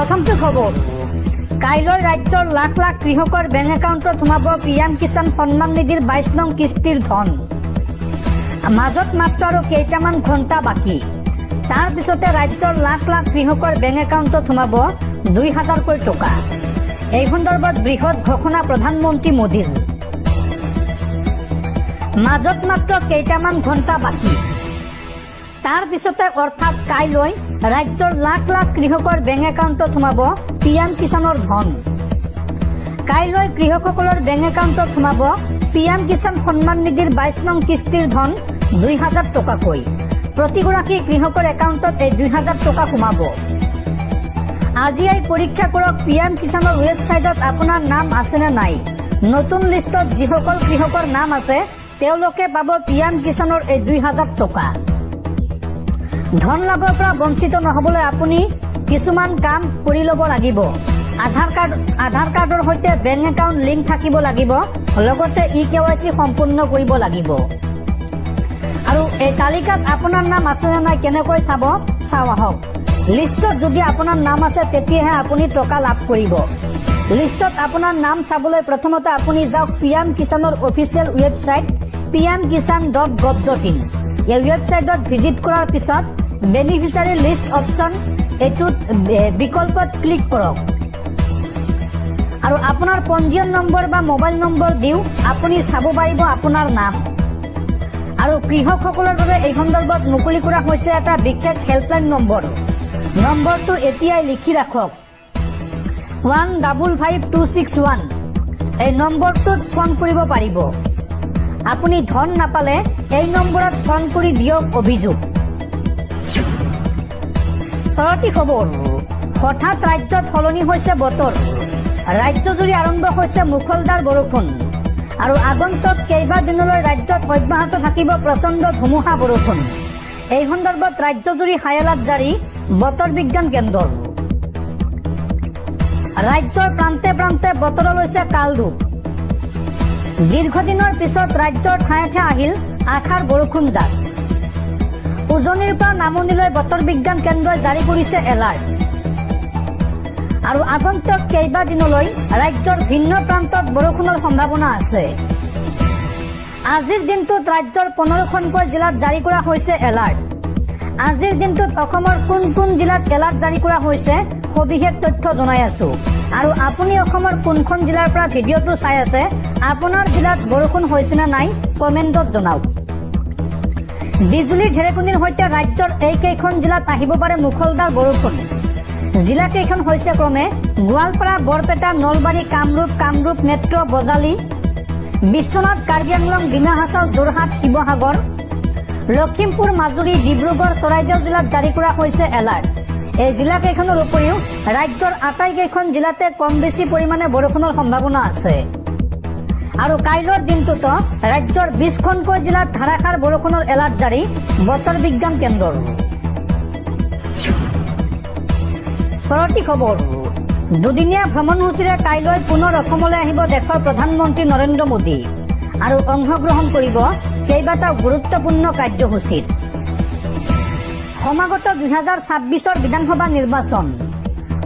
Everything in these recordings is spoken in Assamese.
প্ৰথমটো খবৰ, কাইলৈ ৰাজ্যৰ লাখ লাখ কৃষকৰ বেংক একাউণ্টত সোমাব পি এম কিষাণ সন্মান নিধিৰ 22 নং কিস্তিৰ ধন। মাজত মাত্ৰ আৰু কেইটামান ঘণ্টা বাকী। তাৰ পিছতে ৰাজ্যৰ লাখ লাখ কৃষকৰ বেংক একাউণ্টত সোমাব 2000কৈ টকা। এই সন্দৰ্ভত বৃহৎ ঘোষণা প্ৰধানমন্ত্ৰী মোদীৰ। মাজত মাত্ৰ কেইটামান ঘণ্টা বাকী। তাৰ পিছতে, অৰ্থাৎ কাইলৈ ৰাজ্যৰ লাখ লাখ কৃষকৰ বেংক একাউণ্টত সোমাব পি এম কিষাণৰ ধন। কাইলৈ কৃষকসকলৰ বেংক একাউণ্টত সোমাব পি এম কিষাণ সন্মান নিধিৰ 22 নং কিস্তিৰ ধন 2000 টকাকৈ। প্ৰতিগৰাকী কৃষকৰ একাউণ্টত এই 2000 টকা সোমাব। আজিয়েই পৰীক্ষা কৰক পি এম কিষাণৰ ৱেবছাইটত আপোনাৰ নাম আছেনে নাই। নতুন লিষ্টত যিসকল কৃষকৰ নাম আছে, তেওঁলোকে পাব পি এম কিষাণৰ এই 2000 টকা। ধন লাভৰ পৰা বঞ্চিত নহবলৈ আপুনি কিছুমান কাম কৰি ল'ব লাগিব। আধাৰ কাৰ্ড, আধাৰ কাৰ্ডৰ সৈতে বেংক একাউণ্ট লিংক থাকিব লাগিব, লগতে ই কে ৱাই চি সম্পূৰ্ণ কৰিব লাগিব। আৰু এই তালিকাত আপোনাৰ নাম আছে নে নাই কেনেকৈ চাব, চাওঁ আহক। লিষ্টত যদি আপোনাৰ নাম আছে, তেতিয়াহে আপুনি টকা লাভ কৰিব। লিষ্টত আপোনাৰ নাম চাবলৈ প্ৰথমতে আপুনি যাওক পি এম কিষাণৰ অফিচিয়েল ৱেবছাইট pmkisan.gov.in। এই ৱেবছাইটত ভিজিট কৰাৰ পিছত বেনিফিচাৰী লিষ্ট অপশ্যন এইটোত বিকল্পত ক্লিক কৰক আৰু আপোনাৰ পঞ্জীয়ন নম্বৰ বা মোবাইল নম্বৰ দিও আপুনি চাব পাৰিব আপোনাৰ নাম। আৰু কৃষকসকলৰ বাবে এই সন্দৰ্ভত মুকলি কৰা হৈছে এটা বিশেষ হেল্পলাইন নম্বৰ। নম্বৰটো এতিয়াই লিখি ৰাখক, 155261। এই নম্বৰটোত ফোন কৰিব পাৰিব। আপুনি ধন নাপালে এই নম্বৰত ফোন কৰি দিয়ক অভিযোগ। পৰৱৰ্তী খবৰ, হঠাৎ ৰাজ্যত সলনি হৈছে বতৰ। ৰাজ্যজুৰি আৰম্ভ হৈছে মুষলধাৰ বৰষুণ আৰু আগন্তুক কেইবাদিনলৈ ৰাজ্যত অব্যাহত থাকিব প্ৰচণ্ড ধুমুহা বৰষুণ। এই সন্দৰ্ভত ৰাজ্যজুৰি হাই এলাৰ্ট জাৰি বতৰ বিজ্ঞান কেন্দ্ৰৰ। ৰাজ্যৰ প্ৰান্তে প্ৰান্তে বতৰে লৈছে কালৰূপ। দীৰ্ঘদিনৰ পিছত ৰাজ্যৰ ঠায়ে ঠায়ে আহিল আশাৰ বৰষুণ জাক। উজনিৰ পৰা নামনিলৈ বতৰ বিজ্ঞান কেন্দ্ৰই জাৰি কৰিছে এলাৰ্ট আৰু আগন্তুক কেইবাদিনলৈ ৰাজ্যৰ ভিন্ন প্ৰান্তত বৰষুণৰ সম্ভাৱনা আছে। আজিৰ দিনটোত ৰাজ্যৰ 15খনকৈ জিলাত জাৰি কৰা হৈছে এলাৰ্ট। আজিৰ দিনটোত অসমৰ কোন কোন জিলাত এলাৰ্ট জাৰি কৰা হৈছে, সবিশেষ তথ্য জনাই আছো। আৰু আপুনি অসমৰ কোনখন জিলাৰ পৰা ভিডিঅ'টো চাই আছে, আপোনাৰ জিলাত বৰষুণ হৈছে নে নাই, কমেণ্টত জনাওক। বিজুলী ঢেৰেকনিৰ সৈতে ৰাজ্যৰ এইকেইখন জিলাত আহিব পাৰে মুষলধাৰ বৰষুণ। জিলা কেইখন হৈছে ক্ৰমে গোৱালপাৰা, বৰপেটা, নলবাৰী, কামৰূপ, কামৰূপ মেট্ৰ', বজালী, বিশ্বনাথ, কাৰ্বি আংলং, ডিমা হাছাও, যোৰহাট, শিৱসাগৰ, লখিমপুৰ, মাজুলী, ডিব্ৰুগড়, চৰাইদেউ জিলাত জাৰি কৰা হৈছে এলাৰ্ট। এই জিলা কেইখনৰ উপৰিও ৰাজ্যৰ আটাইকেইখন জিলাতে কম বেছি পৰিমাণে বৰষুণৰ সম্ভাৱনা আছে। আৰু কাইলৈৰ দিনটোতো ৰাজ্যৰ 20খনকৈ জিলাত ধাৰাসাৰ বৰষুণৰ এলাৰ্ট জাৰি বতৰ বিজ্ঞান কেন্দ্ৰৰ। পৰৱৰ্তী খবৰ, দুদিনীয়া ভ্ৰমণসূচীৰে কাইলৈ পুনৰ অসমলৈ আহিব দেশৰ প্ৰধানমন্ত্ৰী নৰেন্দ্ৰ মোদী আৰু অংশগ্ৰহণ কৰিব কেইবাটাও গুৰুত্বপূৰ্ণ কাৰ্যসূচীত। সমাগত 2026ৰ বিধানসভা নিৰ্বাচন।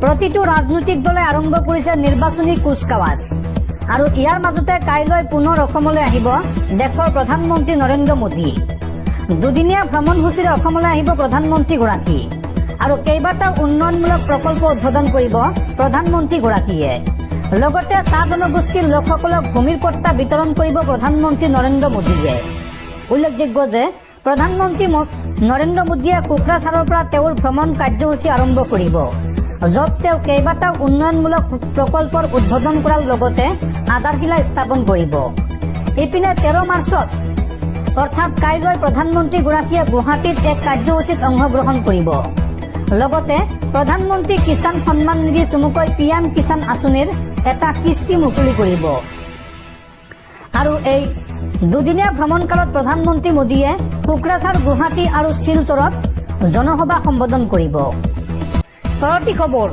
প্ৰতিটো ৰাজনৈতিক দলে আৰম্ভ কৰিছে নিৰ্বাচনী কুচকাৱাজ। আৰু ইয়াৰ মাজতে কাইলৈ পুনৰ অসমলৈ আহিব দেশৰ প্ৰধানমন্ত্ৰী নৰেন্দ্ৰ মোদী। দুদিনীয়া ভ্ৰমণসূচীৰে অসমলৈ আহিব প্ৰধানমন্ত্ৰীগৰাকী আৰু কেইবাটাও উন্নয়নমূলক প্ৰকল্প উদ্বোধন কৰিব প্ৰধানমন্ত্ৰীগৰাকীয়ে। লগতে চাহ জনগোষ্ঠীৰ লোকসকলক ভূমিৰ পট্টা বিতৰণ কৰিব প্ৰধানমন্ত্ৰী নৰেন্দ্ৰ মোদীয়ে। উল্লেখযোগ্য যে প্ৰধানমন্ত্ৰী নৰেন্দ্ৰ মোদীয়ে কোকৰাঝাৰৰ পৰা তেওঁৰ ভ্ৰমণ কাৰ্যসূচী আৰম্ভ কৰিব, য'ত তেওঁ কেইবাটাও উন্নয়নমূলক প্ৰকল্পৰ উদ্বোধন কৰাৰ লগতে আধাৰশিলা স্থাপন কৰিব। ইপিনে 13 মাৰ্চত, অৰ্থাৎ কাইলৈ প্ৰধানমন্ত্ৰীগৰাকীয়ে গুৱাহাটীত এক কাৰ্যসূচীত অংশগ্ৰহণ কৰিব। লগতে প্ৰধানমন্ত্ৰী কিষাণ সন্মান নিধি, চমুকৈ পি এম কিষাণ আঁচনিৰ এটা কিস্তি মুকলি কৰিব। আৰু এই দুদিনীয়া ভ্ৰমণকালত প্ৰধানমন্ত্ৰী মোদীয়ে কোকৰাঝাৰ, গুৱাহাটী আৰু শিলচৰত জনসভা সম্বোধন কৰিব। পৰৱৰ্তী খবৰ,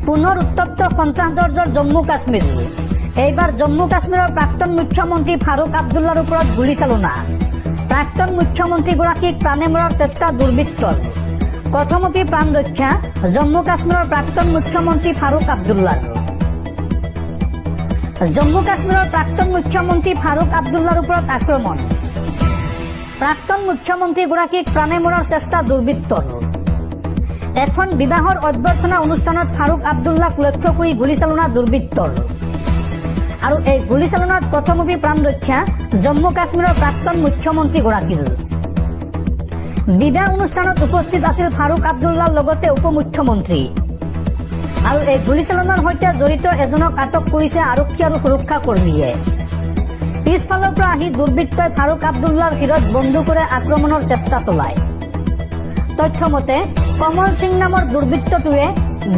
পুনৰ উত্তপ্ত সন্ত্ৰাসজৰ্জৰ জম্মু কাশ্মীৰ। এইবাৰ জম্মু কাশ্মীৰৰ প্ৰাক্তন মুখ্যমন্ত্ৰী ফাৰুক আব্দুল্লাৰ ওপৰত গুলীচালনা। প্ৰাক্তন মুখ্যমন্ত্ৰীগৰাকীক প্ৰাণে মৰাৰ চেষ্টা দুৰ্বৃত্তৰ। কথমপি প্ৰাণ ৰক্ষা জম্মু কাশ্মীৰৰ প্ৰাক্তন মুখ্যমন্ত্ৰী ফাৰুক আব্দুল্লাৰ। জম্মু কাশ্মীৰৰ প্ৰাক্তন মুখ্যমন্ত্ৰী ফাৰুক আব্দুল্লাৰ ওপৰত আক্ৰমণ। প্ৰাক্তন মুখ্যমন্ত্ৰীগৰাকীক প্ৰাণে মৰাৰ চেষ্টা দুৰ্বৃত্তৰ। এখন বিবাহৰ অভ্যৰ্থনা অনুষ্ঠানত ফাৰুক আব্দুল্লাক লক্ষ্য কৰি গুলীচালনা দুৰ্বৃত্তৰ আৰু এই গুলীচালনাত কথমপি প্ৰাণ ৰক্ষা জম্মু কাশ্মীৰৰ প্ৰাক্তন মুখ্যমন্ত্ৰীগৰাকীৰ। বিবাহ অনুষ্ঠানত উপস্থিত আছিল ফাৰুক আব্দুল্লাৰ লগতে উপ মুখ্যমন্ত্ৰী। আৰু এই গুলীচালনাৰ সৈতে জড়িত এজনক আটক কৰিছে আৰক্ষী আৰু সুৰক্ষা কৰ্মীয়ে। পিছফালৰ পৰা আহি দুৰ্বৃত্তই ফাৰুক আব্দুল্লাৰ শিৰত বন্দুকৰে আক্ৰমণৰ চেষ্টা চলায়। তথ্য মতে, কমল সিং নামৰ দুৰ্বৃত্তটোৱে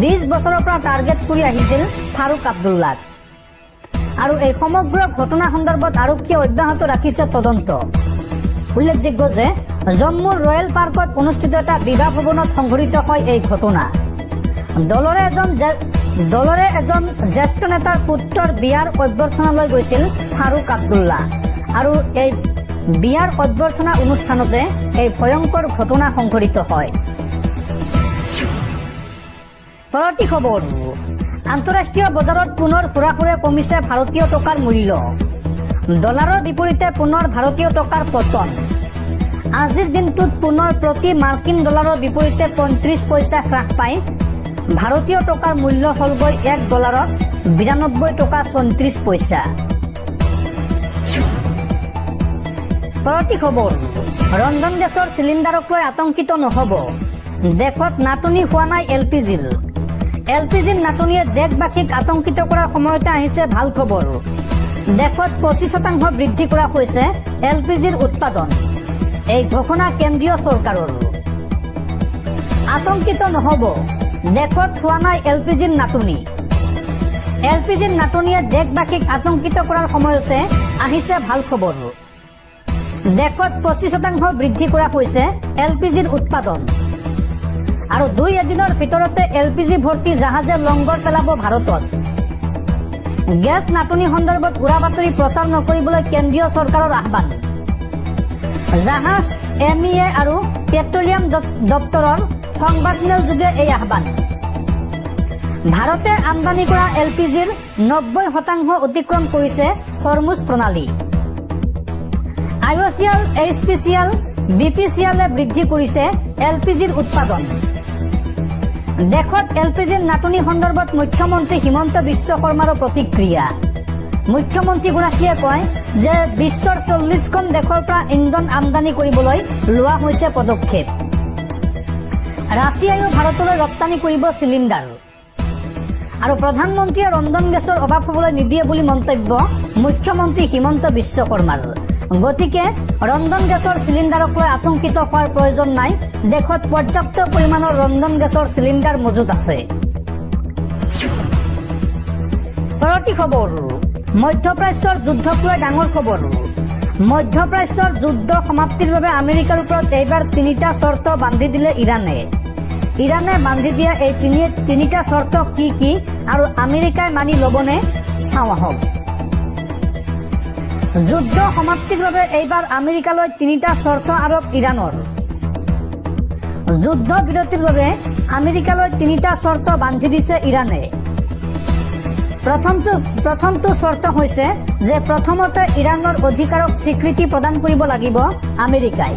20 বছৰৰ পৰা টাৰ্গেট কৰি আহিছিল ফাৰুক আব্দুল্লাক। আৰু এই সমগ্ৰ ঘটনা সন্দৰ্ভত আৰক্ষীয়ে অব্যাহত ৰাখিছে তদন্ত। উল্লেখযোগ্য যে জম্মুৰ ৰয়েল পাৰ্কত অনুষ্ঠিত এটা বিবাহ ভৱনত সংঘটিত হয় এই ঘটনা। দলৰে এজন জ্যেষ্ঠ নেতাৰ পুত্ৰৰ বিয়াৰ অভ্যৰ্থনালৈ গৈছিল ফাৰুক আব্দুল্লাহ আৰু এই বিয়াৰ অভ্যৰ্থনা অনুষ্ঠানতে এই ভয়ংকৰ ঘটনা সংঘটিত হয়। পৰৱৰ্তী খবৰ। আন্তঃৰাষ্ট্ৰীয় বজাৰত পুনৰ হোৰাহোৰে কমিছে ভাৰতীয় টকাৰ মূল্য। ডলাৰৰ বিপৰীতে পুনৰ ভাৰতীয় টকাৰ পতন। আজিৰ দিনটোত পুনৰ প্ৰতি মাৰ্কিন ডলাৰৰ বিপৰীতে 35 পইচা হ্ৰাস পাই ভাৰতীয় টকাৰ মূল্য হ'লগৈ 1 ডলাৰত 92 টকা 36 পইচা। পৰৱৰ্তী খবৰ। ৰন্ধন গেছৰ চিলিণ্ডাৰক লৈ আতংকিত নহ'ব, দেশত নাটনি হোৱা নাই এল পি জিৰ। এল পি জিৰ নাটনিয়ে দেশবাসীক আতংকিত কৰাৰ সময়তে আহিছে ভাল খবৰ। দেশত 25% বৃদ্ধি কৰা হৈছে এল পি জিৰ উৎপাদন। এই ঘোষণা কেন্দ্ৰীয় চৰকাৰৰ। আতংকিত নহ'ব, দেশত হোৱা নাই এল পি জিৰ নাটনি। এল পি জিৰ নাটনিয়ে দেশবাসীক আতংকিত কৰাৰ সময়তে আহিছে ভাল খবৰ। দেশত 25% বৃদ্ধি কৰা হৈছে এল পি জিৰ উৎপাদন আৰু দুই এদিনৰ ভিতৰতে এল পি জি ভৰ্তি জাহাজে লংগৰ পেলাব ভাৰতত। গেছ নাটনি সন্দৰ্ভত উৰা বাতৰি প্ৰচাৰ নকৰিবলৈ কেন্দ্ৰীয় চৰকাৰৰ আহ্বান। জাহাজ, এম ই এ আৰু পেট্ৰলিয়াম দপ্তৰৰ সংবাদমেল যোগে এই আহ্বান। ভাৰতে আমদানি কৰা এল পি জিৰ 90% অতিক্ৰম কৰিছে হৰমুজ প্ৰণালী। আই অ' C L, H P C L, B P C এলে বৃদ্ধি কৰিছে এল পি জিৰ উৎপাদন। দেশত এল পি জিৰ নাটনি সন্দৰ্ভত মুখ্যমন্ত্ৰী হিমন্ত বিশ্ব শৰ্মাৰো প্ৰতিক্ৰিয়া। মুখ্যমন্ত্ৰীগৰাকীয়ে কয় যে বিশ্বৰ 40খন দেশৰ পৰা ইন্ধন আমদানি কৰিবলৈ লোৱা হৈছে পদক্ষেপ। ৰাছিয়ায়ো ভাৰতলৈ ৰপ্তানি কৰিব চিলিণ্ডাৰ। আৰু প্ৰধানমন্ত্ৰীয়ে ৰন্ধন গেছৰ অভাৱ হ'বলৈ নিদিয়ে বুলি মন্তব্য মুখ্যমন্ত্ৰী হিমন্ত বিশ্ব শৰ্মাৰ। গতিকে ৰন্ধন গেছৰ চিলিণ্ডাৰক লৈ আতংকিত হোৱাৰ প্ৰয়োজন নাই, দেশত পৰ্যাপ্ত পৰিমাণৰ ৰন্ধন গেছৰ চিলিণ্ডাৰ মজুত আছে। পৰৱৰ্তী খবৰ। মধ্যপ্ৰাচ্যৰ যুদ্ধক লৈ ডাঙৰ খবৰ। মধ্যপ্ৰাচ্যৰ যুদ্ধ সমাপ্তিৰ বাবে আমেৰিকাৰ ওপৰত এইবাৰ তিনিটা চৰ্ত বান্ধি দিলে ইৰাণে। ইৰাণে বান্ধি দিয়া এই তিনিটা চৰ্ত কি কি আৰু আমেৰিকাই মানি ল'বনে, চাওঁ আহক। যুদ্ধ সমাপ্তিৰ বাবে এইবাৰ আমেৰিকালৈ তিনিটা চৰ্ত আৰোপ ইৰাণৰ। যুদ্ধ বিৰতিৰ বাবে আমেৰিকালৈ তিনিটা চৰ্ত বান্ধি দিছে ইৰাণে। প্ৰথমটো চৰ্ত হৈছে যে প্ৰথমতে ইৰাণৰ অধিকাৰক স্বীকৃতি প্ৰদান কৰিব লাগিব আমেৰিকাই।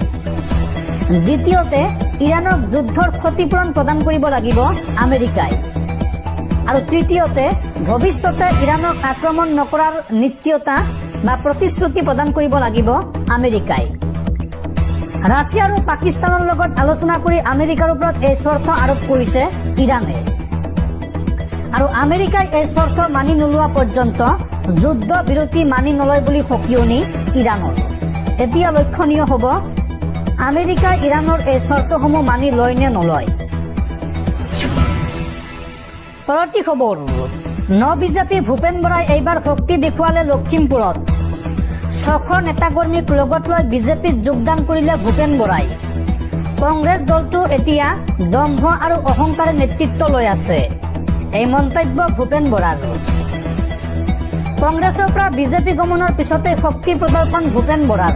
দ্বিতীয়তে, ইৰাণক যুদ্ধৰ ক্ষতিপূৰণ প্ৰদান কৰিব লাগিব আমেৰিকাই। আৰু তৃতীয়তে, ভৱিষ্যতে ইৰাণক আক্ৰমণ নকৰাৰ নিশ্চয়তা বা প্ৰতিশ্ৰুতি প্ৰদান কৰিব লাগিব আমেৰিকাই। ৰাছিয়া আৰু পাকিস্তানৰ লগত আলোচনা কৰি আমেৰিকাৰ ওপৰত এই চৰ্ত আৰোপ কৰিছে ইৰাণে। আৰু আমেৰিকাই এই চৰ্ত মানি নোলোৱা পৰ্যন্ত যুদ্ধ বিৰতি মানি নলয় বুলি সকীয়নি ইৰাণৰ। এতিয়া লক্ষণীয় হ'ব, আমেৰিকাই ইৰাণৰ এই চৰ্তসমূহ মানি লয় নে নলয়। পৰৱৰ্তী খবৰ। ন বিজেপি ভূপেন বৰাই এইবাৰ শক্তি দেখুৱালে লখিমপুৰত। 600 নেতাকৰ্মীক লগত লৈ বিজেপিত যোগদান কৰিলে ভূপেন বৰাই। কংগ্ৰেছ দলটো এতিয়া দম্ভ আৰু অহংকাৰে নেতৃত্ব লৈ আছে, এই মন্তব্য ভূপেন বৰাৰ। কংগ্ৰেছৰ পৰা বিজেপি গমনৰ পিছতে শক্তি প্ৰদৰ্শন ভূপেন বৰাৰ।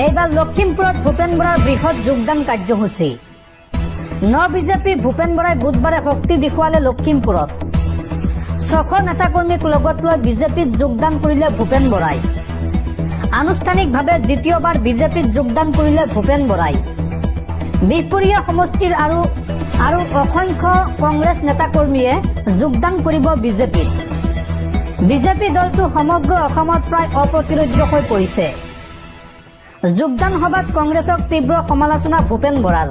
এইবাৰ লখিমপুৰত ভূপেন বৰাৰ বৃহৎ যোগদান কাৰ্যসূচী। ন বিজেপি ভূপেন বৰাই বুধবাৰে শক্তি দেখুৱালে লখিমপুৰত। 600 নেতাকৰ্মীক লগত লৈ বিজেপিত যোগদান কৰিলে ভূপেন বৰাই। আনুষ্ঠানিকভাৱে দ্বিতীয়বাৰ বিজেপিত যোগদান কৰিলে ভূপেন বৰাই। বিহপুৰীয়া সমষ্টিৰ আৰু অসংখ্য কংগ্ৰেছ নেতাকৰ্মীয়ে যোগদান কৰিব বিজেপিত। বিজেপি দলটো সমগ্ৰ অসমত প্ৰায় অপ্ৰতিৰোধ্য হৈ পৰিছে। যোগদান সভাত কংগ্ৰেছক তীব্ৰ সমালোচনা ভূপেন বৰাৰ।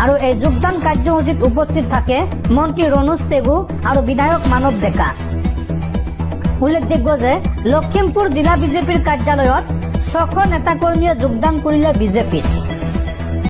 আৰু এই যোগদান কাৰ্যসূচীত উপস্থিত থাকে মন্ত্ৰী ৰণোজ পেগু আৰু বিধায়ক মানৱ ডেকা। উল্লেখযোগ্য যে লখিমপুৰ জিলা বিজেপিৰ কাৰ্যালয়ত 600 নেতাকৰ্মীয়ে যোগদান কৰিলে বিজেপিত।